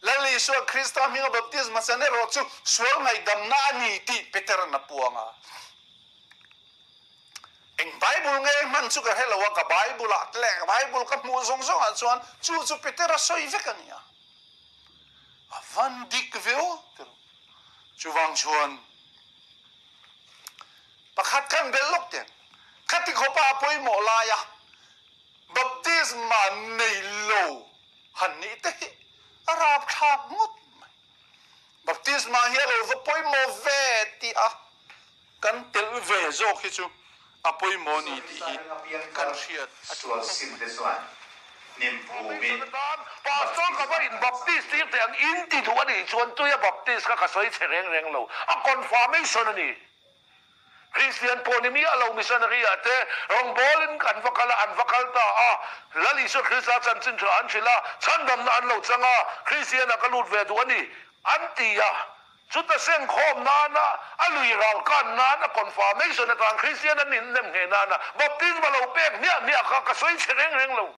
Lal Isua Krista hminga baptisma chan erawh chu sual ngaihdamna a ni tih Petera'n a puang a. Eng Bible nge hman chu ka hre lo a, ka Bible ah leh ka Bible ka hmuh zawng zawng ah chuan chu chu Petera sawi vek a ni a. A van dik ve aw ti rawh. Chuvang chuan pakhat khan belh lawk teh ang. Khati khawpa a pawimawh laia baptisma nei lo han nih te hi a rapthlak ngawt mai. Baptisma hi a lo va pawimawh ve tih a kan telh ve zawk hi chu a pawimawh ni tih hi kan hriat a tul Sual sim te chuan hnim phumin Pastor ka va in baptist tir teh ang in ti duh a nih chuan tuia baptist kha ka sawi chhe reng reng lo a confirmation a ni. Kristian pawh ni miah lo missionary ah te rawngbawlin an va kal a, an va kal ta a, Lal Isua Krista chanchin tha an hrilh a, chhandamna an lo chang a, Kristian ah ka lut ve duh a ni, an ti a. Chuta sengkhawm nana, a lui ral kan nana, confirmation atan Kristian an innem ngheh nana baptisma lo pek hmiah hmiah kha ka sawi chhe reng reng lo.